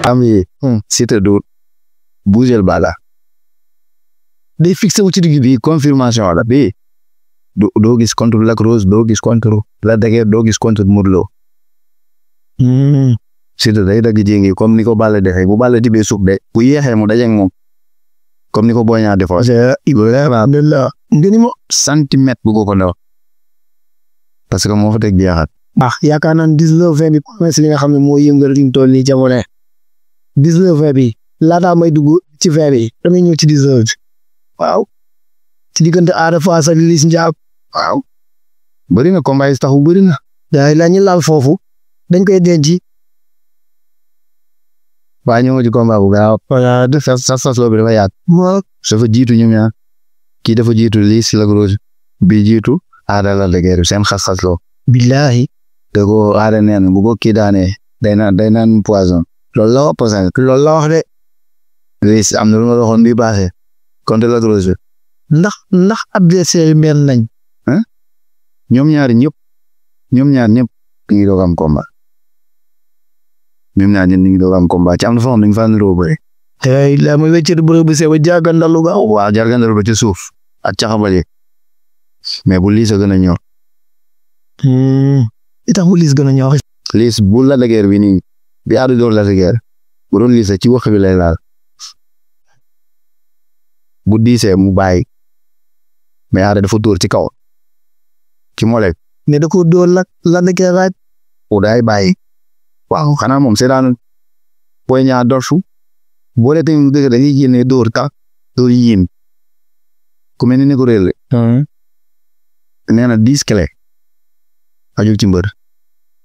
am yi Siteu du bougel bala day fixé wu ci digg bi confirmation la bi doo gis contre Lac Rose doo gis contre Lac de Guiers doo gis contre Modou Lo Siteu day dagg jéngi comme ni ko Balla defee bu Balla tibee suuf de bu yeexee mu dajeeg moom comme ni ko Boy Niang defoo Ibrahima ngeen mo centimètre bu ko ndaw parce que moo fa teg jeexat yaakaar naa 19-20 bi promesse li nga xam ne moo yëngal li mu toll nii jamono 19-20 bi laataa may dugg ci 20 bi damay ñëw ci 19 waaw ci diggante Ada Fass ak Liss Ndiago waaw bëri na combat yi taxu bëri na daay la ñu laal foofu dañ koy denc waa ñëw ci combat bu gaaw sas loo bi dafa yaat dafa jiitu ñoom ñaar kii dafa jiitu Liss Lac Rose bi jiitu Ada Lac de Guiers seen xas-xas loo billahi da ko Ada neen bu ko kii daanee day naan poison loolu la wax loolu la wax de Liss am na lu ma waxoon bi passé contre Lac Rose ndax adversaire yi mel nañ ñoom ñaar ñëpp ñu ngi doog am combat ñoom ñaar ñëpp ñu ngi doog am combat ci am na fa ñu fa niroo bëri tey la ma wéccé bu rëbb see ba jargandalu ba waaw jargandalu ba ci suuf ak caxabal mais bu Liss a gën a ñor itax bu Liss gën a ñor Liss bu Lac de Guiers bi nii bi Ada door Lac de Guiers bu doon Liss ci wax bi lay laal bu diisee mu bàyyi mais Ada dafa dóor ci kaw ci molek ne da ko dóor Lac de Guiers raaj o daay bàyyi waaw xanaa moom seetaan Boy Niang dorsu boole tamit dëgg dañuy génne dóor ta dóor yiin ku mel ni ko réel nee na 10 clé ajul ci mbër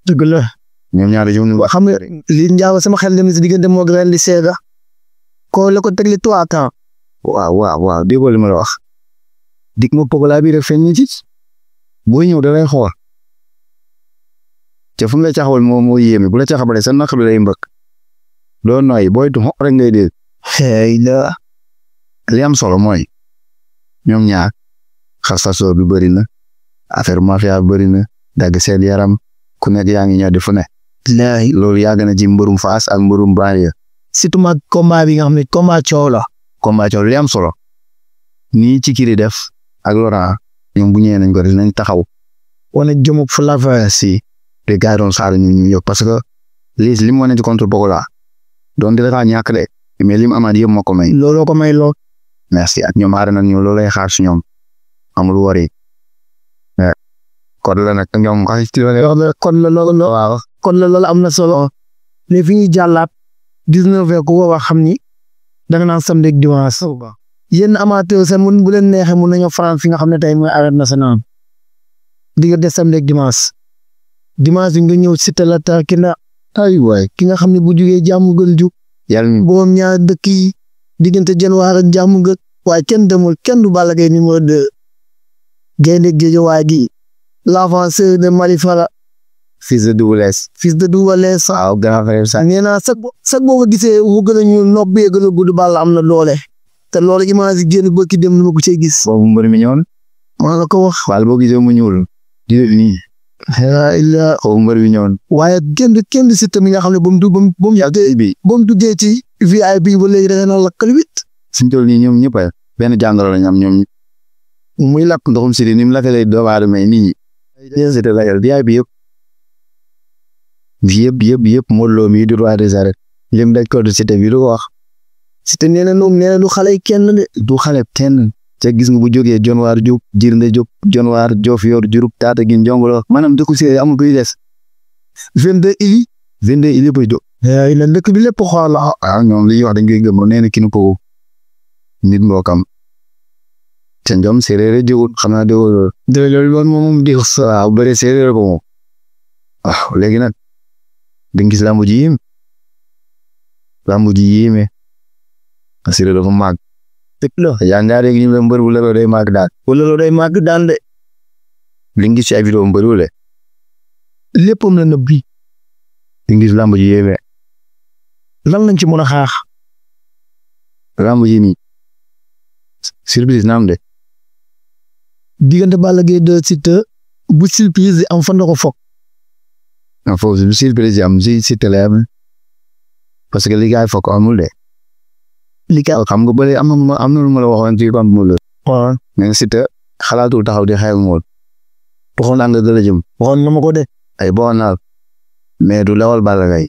dëgg la ñoom ñaar ñu xam nga Liss Ndiago sama xel dem si diggante moo gën di seega ko la ko tegli 3 temps waaw déggoo li ma la wax dik ma Pokola bi rek feeñ ci booy ñëw da lay xool te fu mu la caxawal moo yéeme bu la caxabalee sa naq bi lay mbëkk doo nooy booy tu rek ngay dégg xëy na li am solo mooy ñoom ñaar xas-xasoo bi bëri na affaire mafia bëri na dagg seen yaram ku nekk yaa ngi ñëw di fu ne loolu yàgg na ci mbërum Fass ak mbërum Banlieue surtout ma combat bi nga xam ne combat coow la li am solo nii ci kiri def ak Laurent ñoom bu ñëwee nañ ko dinañ taxaw wane jom ak flavor si te gars yi doon xaar ñu yokk parce que Liss li mu wane ci contre Pokola doon di la ñàkk de mais li mu amaat yëpp moo ko may looloo ko may lool merci ak ñoom aar nag ñoom loolu lay xaar si ñoom amul wari kon la nag ñoom kon la loolu am na solo mais fi ñuy jàllaat 19 ku wax xam ni danga naan samedi ak dimanche yéen amateur seen mun bu leen neexee mun nañoo faral fi nga xam ne tey mooy arène nationale diggante samedi ak dimanche bi nga ñëw Siteu la Tarkinda ay waay ki nga xam ne bu jugee jàmm gën jug yàlla boom ñaar dëkk yi diggante Janwaar ak jàmm gën waaye kenn demul kenn du Balla Gaye numéro 2 gaynde Géejawaay gi l'avanceur de Malifara fils de Double Less waaw grand frère sax nee naa sax boo ko gisee mu gën a ñuul nopp bee gën a gudd Balla am na doole te loolu image yi génn bokki dem na ma ko cee gis boobu mbër mi ñëw na maa la ko wax Balla boo gisee mu ñuul di nii illa boobu mbër mi ñëw na waaye kenn Siteu mi nga xam ne ba mu duggee ci VIP ba léegi da na lakkal wit suñ toll nii ñoom ñëpp benn jàngoro lañ am ñoom muy lakk ndoxum si ni mu lakkalee doomu aadama yi nit ñi Siteu la yàlla VIP yëpp Modou Lo mi du roi des arènes lim daj ko du Siteu bi du ko wax Siteu nee na du xale kenn de du xale kenn te gis nga bu jógee Jonwaar Diop Jirnde Diop Jonwaar Diofior Diouroup Tataguine Ndiongolo maanaam dëkku si amul kuy des 22 ili bay do la dëkk bi lépp xool la ñoom li wax dañ koy gëm nee na ki nu ko nit mbookam te ñoom séeréer jiwul xam naa de loolu moom di waaw bëri séeréer ko moom waaw léegi nag di nga gis lamb ji yéeme Siteu dafa màgg dëgg la yaa ngaa léegi ñu mbër bu lelo day màgg daan wala loolu day màgg daan de li nga gis ci ay vidéo mbër bu le léppam la nëb bi di nga gis lamb ji yéeme lan lañ ci mën a xaar lamb ji nii surprise naam de diggante Balla Gaye 2 Siteu bu surprise am fan la ko foog foofu bu surprise am si Siteu la am parce que li gaay foog amul de li ka xam nga bële am na lu ma la waxoon ci bam mu la waaw mais Siteu xalaatul taxaw di xeex mool waxoon naa nga dala jëm waxoon na ma ko de ay boo naal mais du lawal Balla Gaye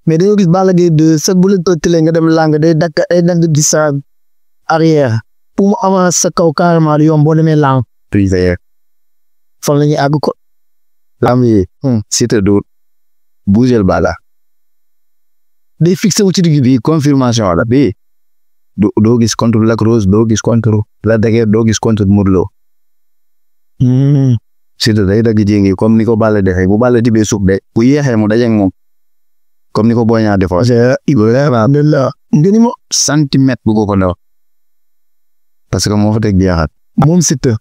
mais dañoo gis Balla Gaye 2 sax bu la tëttalee nga dem lang day dagg distance arrière pour mu avance sa kaw carrément di yomb boo demee lang fan la ñuy àgg ko lam yi Siteu du bougel Balla day fixé wu ci digg bi confirmation la bi doo gis contre Lac Rose doo gis contre Lac de Guiers doo gis contre Modou Lo Siteu day dagg jéngi comme ni ko Balla defee bu Balla tibee suuf de bu yéexee mu dajeeg moom comme ni ko Boy Niang defoo Ibrahima ngeen mo centimètre bu ko ndaw parce que moo fa teg jeexaat moom Siteu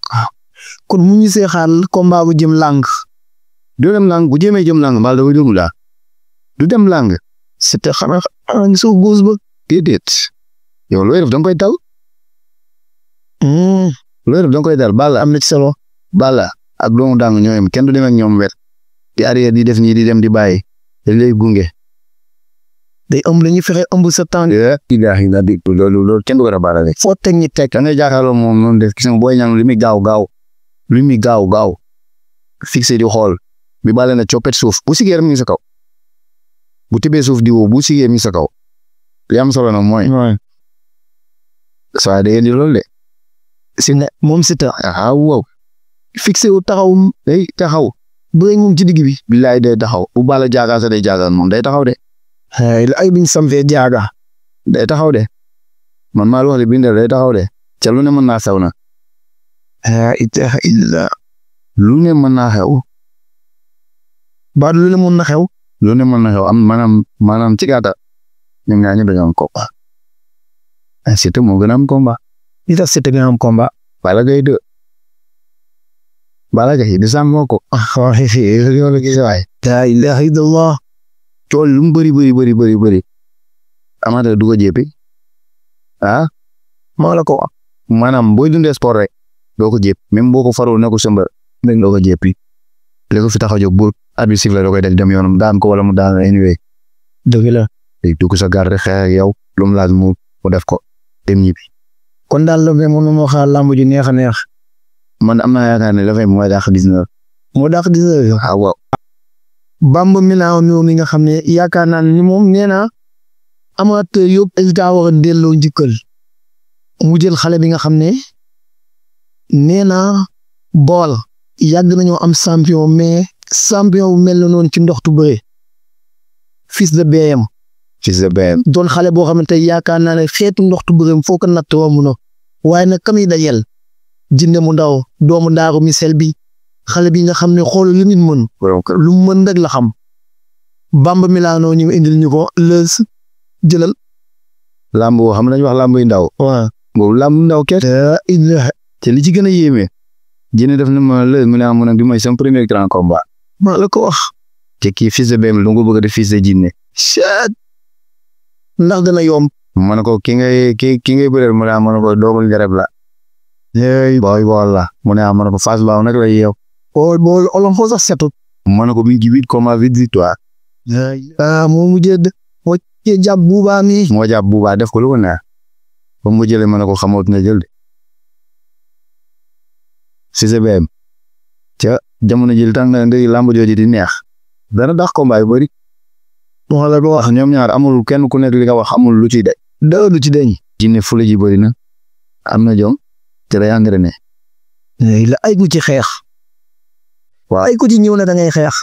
kon mu ñu see xaar combat bu jëm lang du dem lang bu jëmee jëm lang mbal da jëm la du dem lang Siteu xanaa ngi soo góos ba déedéet yow looy def da nga koy dal looy def da nga koy dal Balla am na ci solo Balla ak doomu daangu ñooyam kenn du dem ak ñoom wet di arrière di def nii di dem di bàyyi dañ lay gunge day ëmb la ñu fexe ëmb sa temps ilaahi na di loolu kenn du ko def Balla de foo teg ñi teg da ngay jàkkaarloo moom noonu def gis nga Boy Niang li muy gaaw fixé di xool bi Balla na coppet suuf bu sigee mi ngi sa kaw bu tibee suuf di woo bu sigee mi ngi sa kaw li am solo na mooy saa day indi loolu de si ne moom Siteu waaw fixé wu taxaw bëri moom ci digg bi billaay day taxaw bu Balla jaaga sa day jaaga moom day taxaw de ay biñ samfee jaaga day taxaw de man maa wax de bindal day taxaw de ca lu ne mën naa xew na itaha illa lu ne mën naa xew ba lu ne mën na xew lu ne mën na xew am maanaam ci gàttal ñoom ñaar ñu dañoo am combat Siteu moo gën a am combat li tax Siteu gën a am combat Balla Gaye 2 Balla Gaye di sàmm ko yow la gis waay la ilaha illallah cool lu mu bëri amateur du ko jéppi maa la ko wax maanaam booy dundee sport rek doo ko jépp même boo ko farul ne ko sëmbar doo ko jéppi li ko fi tax a jóg bu arbitre siffle doo koy def dem yoonam daan ko wala mu daan anyway dëgg la day dugg sa garde xeex ak yow lu mu laaj mu def ko dem ñibbi kon daal la fay mën moo xaar lamb ju neex a neex man am naa yaakaar ne la fay mooy dàq 19 moo dàq 19 waaw Bamba Milano ñoom mi nga xam ne yaakaar naa ne moom nee na amateur yëpp daa war a delloo njukkal mu jël xale bi nga xam ne nee na bool yàgg nañoo am champion mais champion bu mel noonu ci ndoxtu bëre fils de BM doon xale boo xam ne tey yaakaar naa ne xeetu ndoxtu bëre foo ko natt romb na waaye nag kam yi dajel jinne mu ndaw doomu daaru misel bi xale bi nga xam ne xool lu nit mën lu mu mën rek la xam Bamba Milano ñu indil ñu ko lës jëlal lamb boo xam nañu wax lamb yu ndaw waaw boobu lamb ndaw ket te li ci gën a yéeme jinne def na ma lës mu ne am nag bi mooy sama premier grand combat maa la ko wax te kii fils de BM lu nga bëgg a def fils de jinne ndax dana yomb ma ne ko ki ngay bëreel mu ne am na ko doomul garab la booy bool la mu ne am na ko Fass Mbao nag la yeew bool olom foo sax setut ma ne ko mi ngi 8 combats 8 victoire moo mujjee moo jàpp buubaa mi moo jàpp buubaa def ko lu ko neex ba mu jëlee ma ne ko xamoot na jël de CCBM ca jamono ji tàng na ndey lamb jooju di neex dana dax combat yu bëri moo la wax ñoom ñaar amul kenn ku nekk li nga wax amul lu ci de dara lu ci deñ jinne fule ji bëri na am na jom te day entraîné la ay ku ci xeex waaw ay ku ci ñëw na da ngay xeex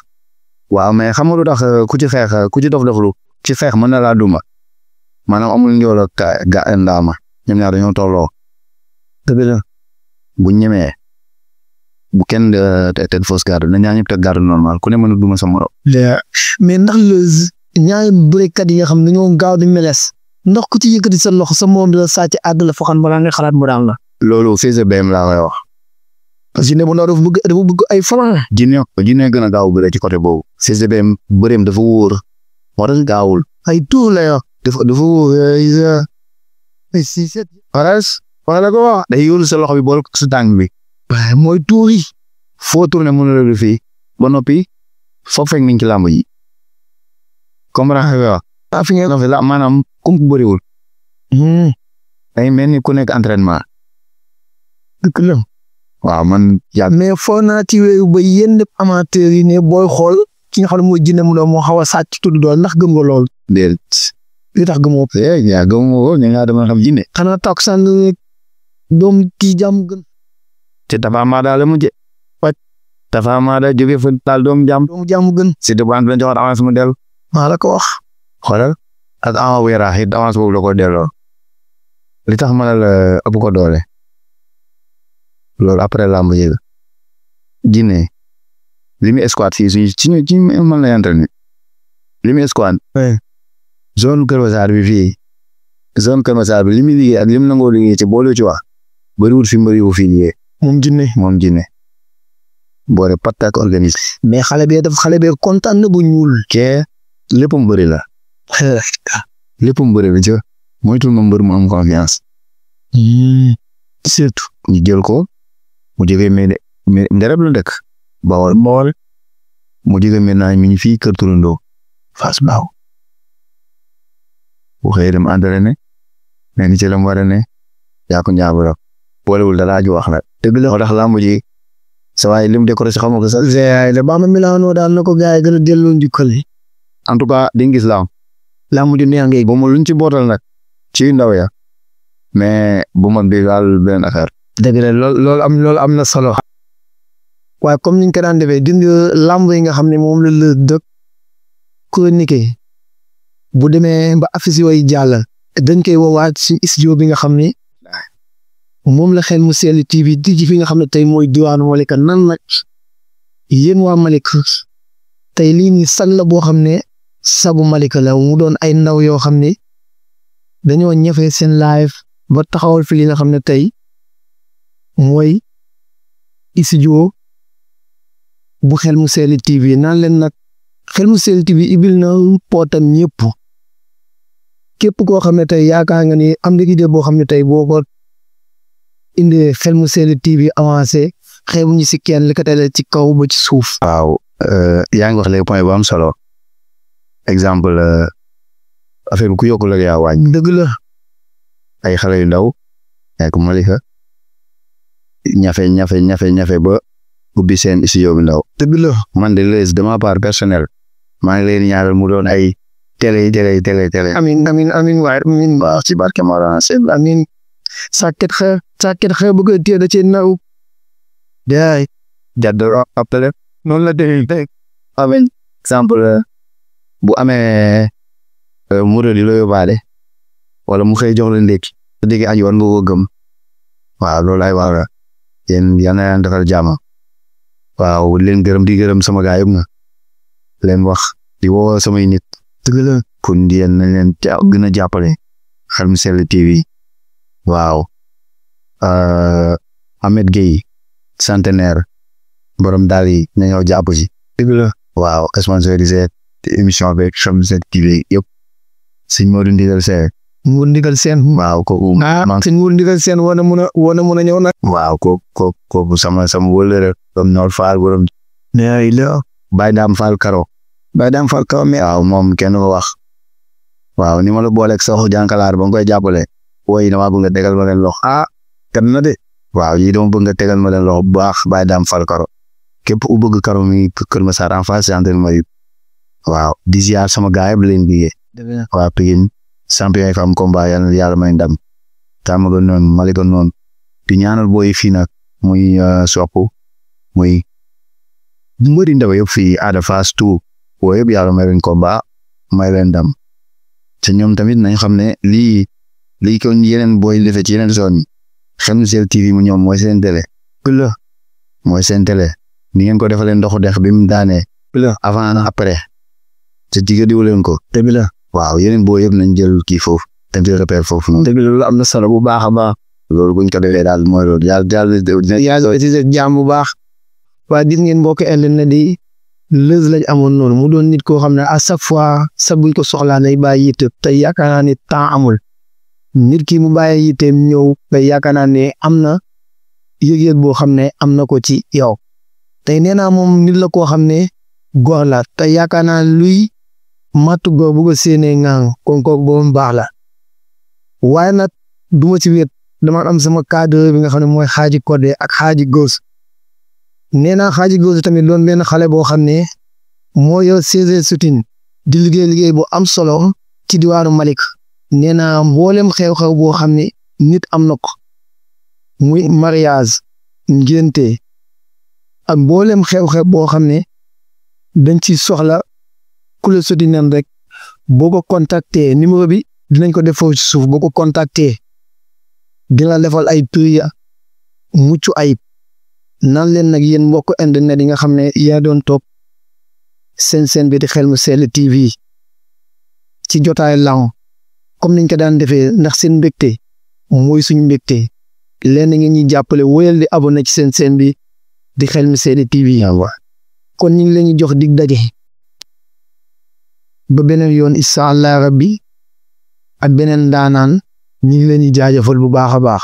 waaw mais xam nga lu tax ku ci xeex ku ci dof doflu ci xeex mën na laa duma maanaam amul njool ak ga ndaama ñoom ñaar dañoo tolloo dëgg la bu ñemee bu kenn teg fausse garde na ñaar ñëpp teg garde normal ku ne mën a duma sa morom. mais ndax ñaari bërekat yi nga xam ne dañoo gaaw di meles ndax ku ci yëkkati sa loxo sa moom la sàcc àgg la foo xam balaa nga xalaat mu daan la. loolu Fils de BM laa koy wax. parce que ne bu ndaw dafa bëgg ay franc. Jinne gën a gaaw bëre ci côté boobu. Fils de BM bëreem dafa wóor moo tax gaawul. ay tuur la yoo. dafa wóor ay six sept. wala ko wax day yóolu sa loxo bi bool sa tànk bi. waaye mooy tuur yi. foo tourné mën na la fii ba noppi foog fekk nañ ci làmb yi. comprendre nga wax. fi ngeen la maanaam comme ku bëriwul. day mel ni ku nekk entraînement. dëgg la. waaw man yàgg. mais foo naa ci wéyu ba yenn amateurs yi ne booy xool ki nga xam ne mooy Jinne mu doon moo xaw a sàcc tudd dool ndax gëm nga lool. déet. li tax gëmoo. yaa gëmoo ko ñu ngi dama xam Jinne. xanaa tax sànni doom kii jàmm gën. te Tapha Mbada la mujjee. Tapha Mbada jógee fa daal doomu jàmm gën. si de bande joxoon avance mu dellu. maa la ko wax. xoolal ak Ama Weera it avance boobu la ko delloo. li tax ma ne la ëpp ko doole. loolu après làmb ji la. Jinne li muy escouade fii ci man la entraîné. li muy escouade. zone Kër Masar bi fii. zone Kër Masar bi li muy liggéey ak li mu nangoo liggéey ci boole ci wax. bëriwul fi mbëri wu fii liggéey. moom Jinne. boore patak organisé. mais xale bee kontaan na bu ñuul. kee léppam bëri la. léppam bëri la ca moytul ma mbër mu am confiance. surtout. ñu jël ko mu jógee mais ndereb la dëkk. Bawol mu jógee maintenant mi ngi fii Kër Turandoo. Fass Mbao. bu xëyee dem entraîné mais ni ci la mu war a ne yaa ko ñaabura boolewul da laaju wax la. dëgg la moo tax làmb ji sa waay lim décoré si xam nga sax. le Bamba Milano daal na ko gars yi gën a delloo njukkal. en tout cas di nga gis làmb ji neex ngay ba mu luñ ci bootal nag ci ndaw ya mais bu mag bi daal benn affaire. dëgg la loolu am na solo. waaye comme niñ ko daan defee dindi làmb yi nga xam ne moom la dëkk chronique bu demee ba affiche yooyu jàll dañ koy woowaat si studio bi nga xam ne moom la Xel mu Sell TV di fi nga xam ne tey mooy diwaanu Malika nan nag yéen waa Malika tey lii nii sag la boo xam ne sabu Malika la mu doon ay ndaw yoo xam ne dañoo ñëfee seen live ba taxawal fi li nga xam ne tey mooy studio bu Xel mu Sell TV naan leen nag Xel mu Sell TV ibil na pootam ñëpp képp koo xam ne tey yaakaar nga ni am na idée boo xam ne tey boo ko indi Xel mu Sell TV avancé xeebuñu si kenn li ko tele ci kaw ba ci suuf. waaw yaa ngi wax léegi point bu am solo exemple affaire bi ku yokku la yaa wàññi. dëgg la. ay xale yu ndaw ak Malika ñafe ba ubbi seen studio bi ndaw. dëgg la. man de les de ma part personnelle maa ngi leen ñaanal mu doon ay télé. amiin waaye amiin waaw ci barke Mawlana Seydou amiin. sàkket xew bëgg a téye da cee naw. jaay jàddoo après noonu la demee amiin exemple bu amee murid yi la yóbbaale wala mu xëy jox la ndékki su déggee aji war nga ko gëm waaw loolu ay wax yéen yal na leen defal jàmm waaw leen gërëm di gërëm sama gaay yëpp na leen wax di woo samay nit dëgg la pour yéen nañ leen gën a jàppale Xel mu Sell TV waaw Ahmed Gueye centenaire borom daal yi na ñëw jàpp ci dëgg la waaw sponsorisé émission bi Xel mu Sell TV yëpp sëñ Modou Ndigal Sène waaw kooku sëñ Modou Ndigal Sène war na mun a ñëw nag waaw kooku sama wëllëre borom Noor Fall borom nee la Baye Dame Fall Karo mais waaw moom kenn ko wax waaw ni ma la booleeg soxu jànkalaar ba nga koy jàppale woy dama bëgg nga tegal ma leen loxo kan na de waaw yi dama bëgg nga tegal ma leen loxo bu baax Baye Dame Fall Karo képp ku bëgg Karo mi Kër Massar en face gendarmerie waaw di ziar sama gaay bi leen bigee waaw Pikine champion yi fa am combat yàlla may ndam tàmm ga noonu Malika noonu di ñaanal booy fii nag muy Sokku muy mbëri ndaw yëpp fii Ada Fass tout booy yëpp yàlla may leen combat may leen ndam te ñoom tamit nañ xam ne lii ko yeneen booy defee ci yeneen zone yi Xel mu Sell TV mu ñoom mooy seen télé la mooy seen télé ni ngeen ko defalee ndoxu dex bi mu daanee avant après te jigéen diw leen ko dëgg la waaw yeneen boo yëpp nañ jël kii foofu te di repère foofu noonu dëgg la loolu am na solo bu baax a baax loolu buñ ko defee daal mooy loolu yàlla ci jaam bu baax waaye gis ngeen mbokk internet di Leuz lañ amoon noonu mu doon nit koo xam ne à chaque fois sa buñ ko soxlaa nay bàyyi yitte tey yaakaar naa ne temps amul nit ki mu bàyyi yitteem ñëw tey yaakaar naa ne am na yëg-yëg boo xam ne am na ko ci yow tey nee naa moom nit la koo xam ne góor la tey yaakaar naa luy màttu góor bu ko séenee ŋaang kon kooku boobu baax la waaye nag du ma ci wéet dama am sama cadre bi nga xam ne mooy Xaaji Codé ak Xaaji Gos nee naa Xaaji Gos tamit doon benn xale boo xam ne moo yor CG Soutine di liggéey bu am solo ci diwaanu Malick nee naa mboolem xew-xew boo xam ne nit am na ko muy mariage ngénte ak mboolem xew-xew boo xam ne dañ ci soxla ku la Soutine rek boo ko contacter numéro bi dinañ ko def foofu ci suuf boo ko contacter dina defal ay prix ya mucc ayib nan leen nag yéen mbokk internet yi nga xam ne yaa doon topp seen bi di Xel Sell TV ci jotaay lang comme niñ ko daan defee ndax seen mbégte mooy suñu mbégte leen ngeen ñi jàppale wóyal di abonné ci seen bi di Xel Sell TV kon ñu ngi leen di jox dig daje ba beneen yoon incha allah rabbi ak beneen daanaan ñu ngi leen di jaajëfal bu baax a baax.